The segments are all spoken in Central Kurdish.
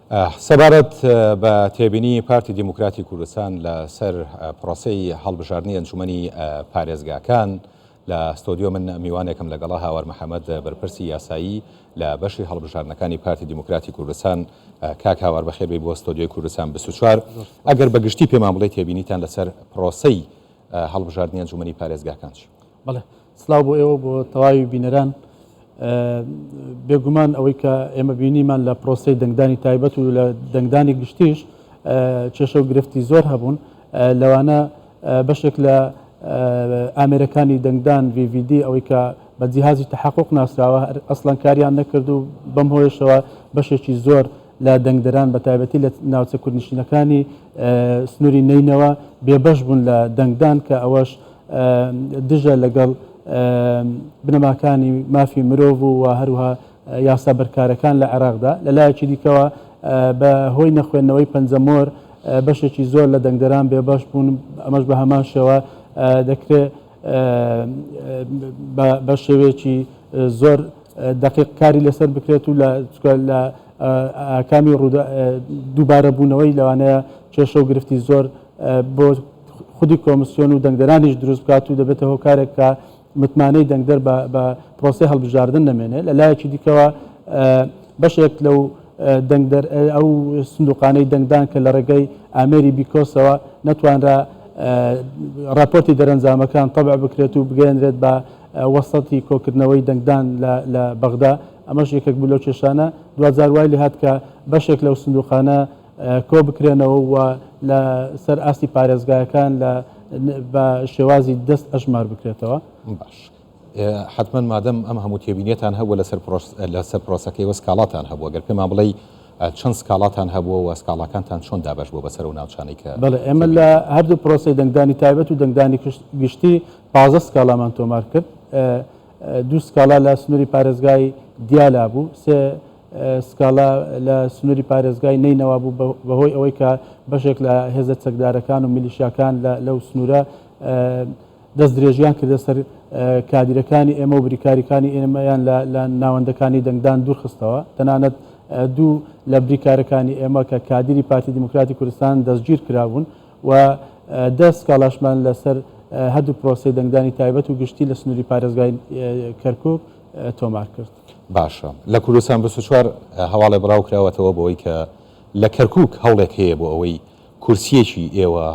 سەبارەت بە تێبینی پارتی دیموکراتی کوردستان لە سەر پرۆسەی هەڵبژاردنی ئەنجومەنی پارێزگاکان لە ستۆدیۆ من میوانێکم لەگەڵە هاوار محەمەد بەرپرسی یاسایی لە بەشی هەڵبژاردنەکانی پارتی دیموکراتی کوردستان کاک هاوار بەخێربێی بۆ ستۆدیۆی کوردستان 24 ئەگەر بە گشتی پێمان بڵێ تێبینیتان لەسەر پرۆسەی هەڵبژاردنی ئەنجومەنی پارێزگاکان چی؟ بەڵێ سلااو بۆ ئێوە بۆ تەواوی بینەران بێگومان ئەوەی کە ئێمە بینیمان لە پرۆسەی دەنگدانی تایبەت و لە دەنگدانی گشتیش کێشە و گرفتی زۆر هەبوون لەوانە بەشێک لە ئامێرەکانی دەنگدان VVD ئەوەی کە بە جیهازی تحقق ناسراوە ئەسڵەن کاریان نەکرد و بەم هۆیەشەوە بەشێکی زۆر لە دەنگدەران بە تایبەتی لە ناوچە کوردنشینەکانی سنووری نەینەوە بێبەش بوون لە دەنگدان کە ئەوەش دژە لەگەڵ بنەماکانی مافی مرۆڤ و هەروها یاسا بەرکارەکان لە عێراقدا، لە لایەکی دیکەوە بە هۆی نەخوێندنەوەی پەنجەمۆر بەشێکی زۆر لە دەنگدەران بێبەش بوون، ئەمەش بە هەمان شێوە دەکرێت بە شێوەیەکی زۆر دەقیق کاری لەسەر بکرێت و لە لە ئاکامی دووبارەبوونەوەی لەوانەیە کێشە و گرفتی زۆر بۆ خودی کۆمسیۆن و دەنگدەرانیش دروست بکات و دەبێتە هۆکارێک کە متمانەی دەنگدەر بە پرۆسەی هەڵبژاردن نەمێنێ. لە لایەکی دیکەوە بەشێک لەو دەنگدەر ئەو سندوقانەی دەنگدان کە لە ڕێگەی ئامێری بیکۆسەوە نەتوانرا ڕاپۆرتی دەرەنجامەکان تەبع بکرێت و بگەیەنرێت بە وەسەتی کۆکردنەوەی دەنگدان لە بەغدا، ئەمەش یەکێک بوو لەو کێشانە. دواجار وای لێهات کە بەشێک لەو سندوقانە کۆ بکرێنەوە و لە سەر ئاستی پارێزگایەکان لە بە شێوازی دەست ئەژمار بکرێتەوە. باش حەتمەن مادەم ئەم هەموو تێبینیەتان هەبووە لەسەر پرۆس لەسەر پرۆسەکەی و سکاڵاتان هەبووە گەر پێمان بڵێی چەند سکاڵاتان هەبووە و سکاڵاکانتان چۆن دابەش بووە بەسەر ئەو ناوچانەی کە بەڵێ ئێمە لە هەردوو پرۆسەی دەنگدانی تایبەت و دەنگدانی گشتی 15 سکاڵامان تۆمار کرد. دوو سکاڵا لە سنووری پارێزگای دیالا بوو، سێ سکاڵا لە سنووری پارێزگای نەینەوا بوو بەهۆی ئەوەی کە بەشێک لە هێزە چەکدارەکان و میلیشیاکان لەو سنوورە دەستدرێژیان کردە سەر کادیرەکانی ئێمە و بریکاریکانی ئێمەیان لە ناوەندەکانی دەنگدان دوورخستەوە. تەنانەت دوو لە بریکارەکانی ئێمە کە کادیری پارتی دیموکراتی کوردستان دەستگیر کرابوون و دە سکاڵاشمان لەسەر هەردوو پرۆسەی دەنگدانی تایبەت و گشتی لە سنووری پارێزگای کەرکووک تۆمار کرد. باشە لە کوردستان 24 هەواڵێ بڵاو کراوەتەوە بەوەی کە لە کەرکووک هەوڵێک هەیە بۆ ئەوەی کورسییەکی ئێوە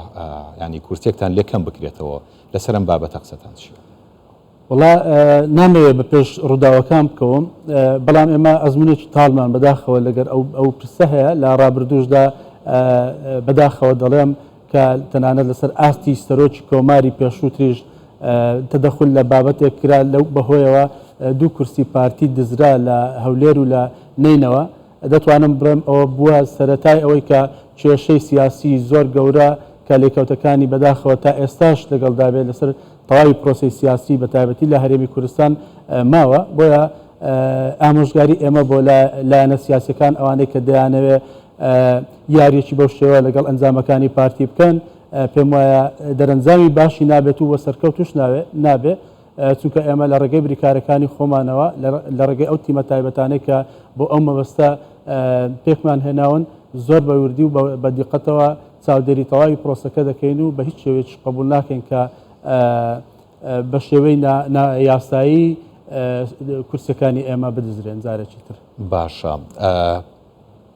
یانی کورسیەکتان لێ کەم بکرێتەوە لەسەر ئەم بابەتە قسەتان چییە؟ وەڵا نامەوێ بە پێش ڕووداوەکان بکەوم، بەڵام ئێمە ئەزمونێکی تاڵمان بەداخەوە لەگەر ئەو پرسە هەیە لە ڕابردووشدا بەداخەوە دەڵێم کە تەنانەت لەسەر ئاستی سەرۆکی کۆماری پێشووتریش تەدەخول لە بابەتێک کرا لەو بەهۆیەوە دوو کورسی پارتی دزرا لە هەولێر و لە نەینەوە دەتوانم بڵێم ئەوە بووە سەرەتای ئەوەی کە کێشەی سیاسی زۆر گەورە کە لێکەوتەکانی بەداخەوە تا ئێستاش لەگەڵدا بێت لەسەر تەواوی پرۆسەی سیاسی بە تایبەتی لە هەرێمی کوردستان ماوە. بۆیە ئامۆژگاری ئێمە بۆ لایەنە سیاسیەکان ئەوانەی کە دەیانەوێ یاریەکی بەو شێوە لەگەڵ ئەنجامەکانی پارتی بکەن پێم وایە دەرەنجامی باشی نابێت و سەرکەوتوش نابێ چونکە ئێمە لە ڕێگەی بریکارەکانی خۆمانەوە لە ڕێگەی ئەو تیمە تایبەتانەی کە بۆ ئەو مەبەستە پێکمان هێناون زۆر بە وردی و بە دیقەتەوە چاودێری تەواوی پرۆسەکە دەکەین و بە هیچ شێوەیەکیش قبوڵ ناکەین کە بە شێوەی نایاسایی کورسیەکانی ئێمە بدزرێن جارێکی تر. باشە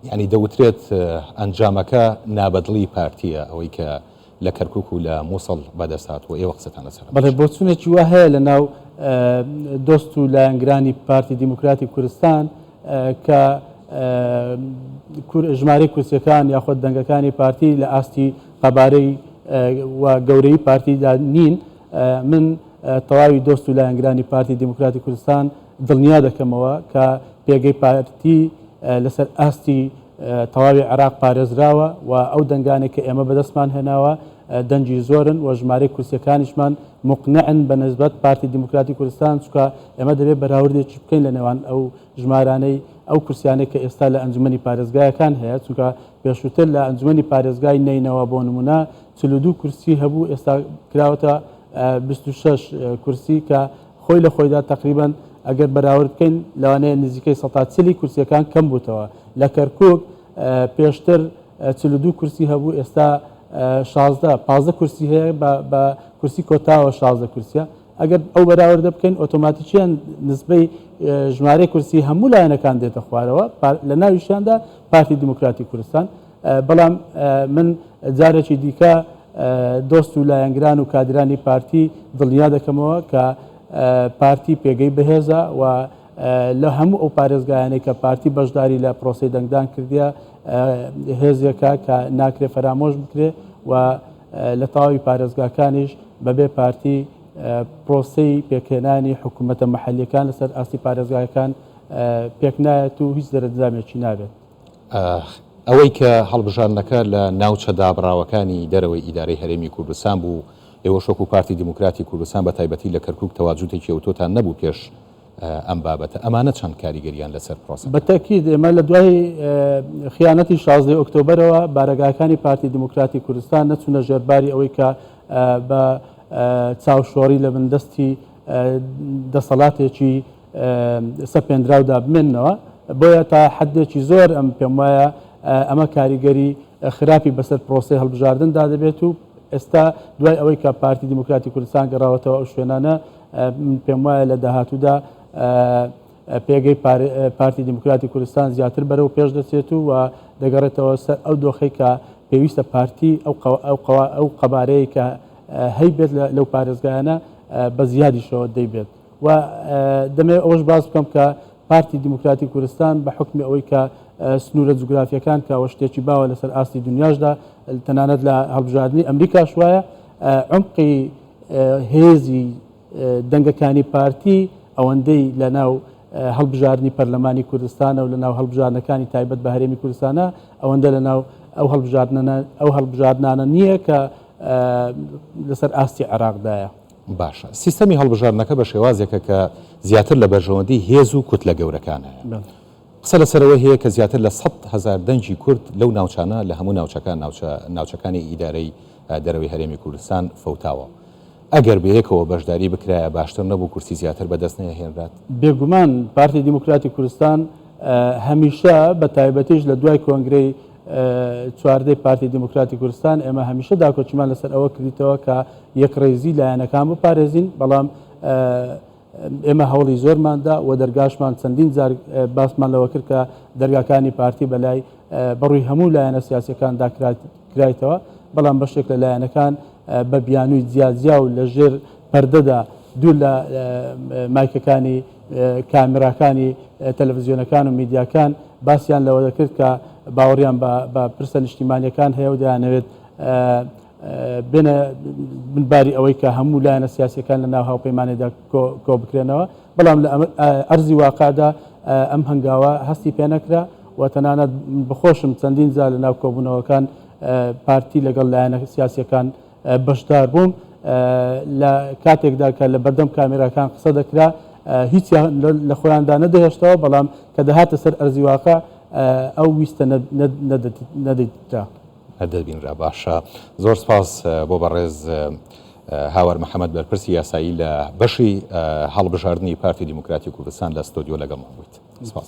یانی دەوترێت ئەنجامەکە نابەدڵی پارتیە ئەوەی کە لە کەرکوک و لە موسڵ بەدەست هاتووە ئێوە قسەتان لەسەر ئەمە بەڵێ چیە؟ بۆچوونێکی وا هەیە لە ناو دۆست و لایەنگرانی پارتی دیموکراتی کوردستان کە ژمارەی کورسیەکان یاخود دەنگەکانی پارتی لە ئاستی قەبارەی و گەورەی پارتیدا نین من تەواوی دۆست و لایەنگرانی پارتی دیموکراتی کوردستان دڵنیا دەکەمەوە کە پێگەی پارتی لەسەر ئاستی تەواوی عێراق پارێزراوە و ئەو دەنگانەی کە ئێمە بەدەستمان هێناوە دەنگی زۆرن و ژمارەی کورسیەکانیشمان موقنعن بە نسبەت پارتی دیموکراتی کوردستان چونکە ئێمە دەبێت بەراوردێکی بکەین لە نێوان ئەو ژمارانەی ئەو کورسیانەی کە ئێستا لە ئەنجومەنی پارێزگایەکان هەیە چونکە پێشووتر لە ئەنجومەنی پارێزگای نەینەوا بۆ نمونە 42 کورسی هەبوو ئێستا کراوەتە 26 کورسی کە خۆی لە خۆیدا تەقریبەن ئەگەر بەراورد بکەین لەوانەیە نزیکەی سەتا چلی کورسیەکان کەم بووتەوە لە کەرکوک. پێشتر 42 کورسی هەبوو ئێستا 16 15 کورسی هەیە بە کورسی کۆتاوە 16 کورسیە ئەگەر ئەو بەراوردە بکەین ئۆتۆماتیکیان نسبەی ژمارەی کورسی هەموو لایەنەکان دێتە خوارەوە لە ناویشیاندا پارتی دیموکراتی کوردستان بەڵام من جارێکی دیکە دۆست و لایەنگران و کادرانی پارتی دڵنیا دەکەمەوە کە پارتی پێگەی بەهێزە و لە هەموو ئەو پارێزگایانەی کە پارتی بەشداری لە پرۆسەی دەنگدان کردیە هێزێکە کە ناکرێ فەرامۆش بکرێ و لە تەواوی پارێزگاکانیش بەبێ پارتی پرۆسەی پێکهێنانی حکوومەتە مەحەلیەکان لەسەر ئاستی پارێزگاکان پێکنایەت و هیچ دەرەنجامێکی نابێت. ئەوەی کە هەڵبژاردنەکە لە ناوچە دابڕاوەکانی دەرەوەی ئیدارەی هەرێمی کوردستان بوو، ئێوەش وەکو پارتی دیموکراتی کوردستان بە تایبەتی لە کەرکوک تەواجودێکی ئەوتۆتان نەبوو پێش ئەم بابەتە، ئەمانە چەند کاریگەریان لەسەر پرۆسەکە بە تەئکید ئێمە لە دوای خیانەتی شازدەی ئۆکتۆبەرەوە بارەگاکانی پارتی دیموکراتی کوردستان نەچوونە ژێر باری ئەوەی کە بە چاوشۆڕی لە بن دەستی دەسەڵاتێکی سەپێندراودا بمێننەوە، بۆیە تا حەدێکی زۆر ئەم پێم وایە ئەمە کاریگەری خراپی بەسەر پرۆسەی هەڵبژاردندا دەبێت و ئێستا دوای ئەوەی کە پارتی دیموکراتی کوردستان گەڕاوەتەوە ئەو شوێنانە من پێم وایە لە داهاتوودا پێگەی پارتی دیموکراتی کوردستان زیاتر بەرەو پێش دەچێت و دەگەڕێتەوە سەر ئەو دۆخەی کە پێویستە پارتی ئەو قەبارەیە کە هەیبێت لەو پارێزگایانە بە زیادیشەوە دەیبێت. و دەمەوێت ئەوەش باس بکەم کە پارتی دیموکراتی کوردستان بە حوکمی ئەوەی کە سنوورە جوگرافیەکان کە ئەوە شتێکی باوە لەسەر ئاستی دنیاشدا تەنانەت لە هەڵبژاردنی ئەمریکاش وایە عمقی هێزی دەنگەکانی پارتی ئەوەندەی لە ناو هەڵبژاردنی پەرلەمانی کوردستانە و لە ناو هەڵبژاردنەکانی تایبەت بە هەرێمی کوردستانە ئەوەندە لە ناو ئەو هەڵبژاردنە ئەو هەڵبژاردنانە نییە کە لەسەر ئاستی عێراقدایە. باشە سیستەمی هەڵبژاردنەکە بە شێوازێکە کە زیاتر لە بەرژەوەندی هێز و کوتلە گەورەکان هەیە. قسە لەسەر ئەوە هەیە کە زیاتر لە 100,000 دەنگی کورد لەو ناوچانە لە هەموو ناوچەکان ناوچە ناوچەکانی ئیدارەی دەرەوەی هەرێمی کوردستان فەوتاوە. ئەگەر بەیەکەوە بەشداری بکرایە باشتر نەبوو کورسی زیاتر بەدەست نەهێنرات؟ بێگومان پارتی دیموکراتی کوردستان هەمیشە بە تایبەتیش لە دوای کۆنگرەی چواردەی پارتی دیموکراتی کوردستان ئێمە هەمیشە داکۆکیمان لەسەر ئەوە کردیتەوە کە یەکڕیزی لایەنەکان بپارێزین، بەڵام ئێمە هەوڵی زۆرماندا و دەرگاشمان چەندین جار باسمان لەوە کرد کە دەرگاکانی پارتی بەلای بەڕووی هەموو لایەنە سیاسیەکاندا کرایتەوە، بەڵام بەشێک لە لایەنەکان بە بیانووی جیاجیا و لە ژێر پەردەدا دوور لە مایکەکانی کامێراکانی تەلەڤزیۆنەکان و میدیاکان باسیان لەوە دەکرد کە باوەڕیان بە پرسە نیشتیمانیەکان هەیە و دەیانەوێت بێنە بنباری ئەوەی کە هەموو لایەنە سیاسیەکان لە ناو هاوپەیمانێدا کۆ بکرێنەوە، بەڵام لە ئەرزی واقعدا ئەم هەنگاوە هەستی پێ نەکرا و تەنانەت بخۆشم چەندین جار لە ناو کۆبوونەوەکان پارتی لەگەڵ لایەنە سیاسیەکان بەشدار بووم لە کاتێکدا کە لە بەردەم کامێراکان قسە دەکرا هیچیان لە خۆیاندا نەدەهێشتەوە، بەڵام کە دەهاتە سەر ئەرزی واقع ئەو ویستە نەدەدرا. نەدەبینرا. باشە زۆر سپاس بۆ بەڕێز هاوار محەمەد بەرپرسی یاسایی لە بەشی هەڵبژاردنی پارتی دیموکراتی کوردستان لە ستۆدیۆ لەگەڵمان بوویت. سپاس.